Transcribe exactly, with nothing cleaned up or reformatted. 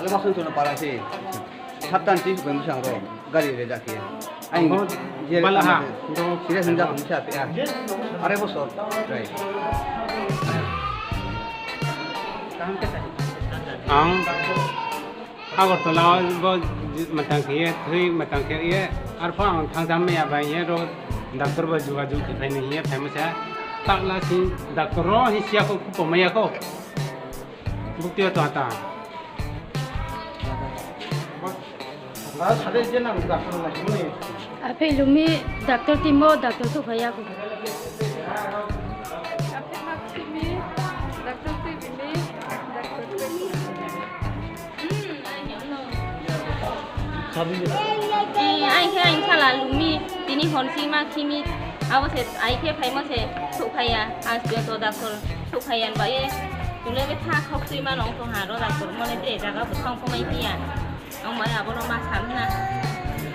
Alo masung tono para se. Haptan ti bai musang ro gari re jakhe. Ang bo je bala ha. Sira hwnjak hwnsa pe a. Are bosor. Try. Ang Agartala bo matang khe ye, thwi matang khe ye, arphuh ang thangzam maya bai ye ro doctor bo jugajug khe phai ni hing ye phaimo se. Takla sing doctor ro hing siya kho, khupo maya kho. Bukti yo tong ta. Aphe lumi doctor timo, doctor souhphai ya kho. Aphe ma khimi, doctor tui bini, doctor tui. Ai khe aini khala lumi, tini hor si ma khimi, abo se ai khe phaimo se souhphai ya, ang to doctor souhphai ya ba ye, tule betha khok tui ma nong tong ha ro doctor mo le tre jaga bo thang pho mai phi ya. Ang mai abo no mask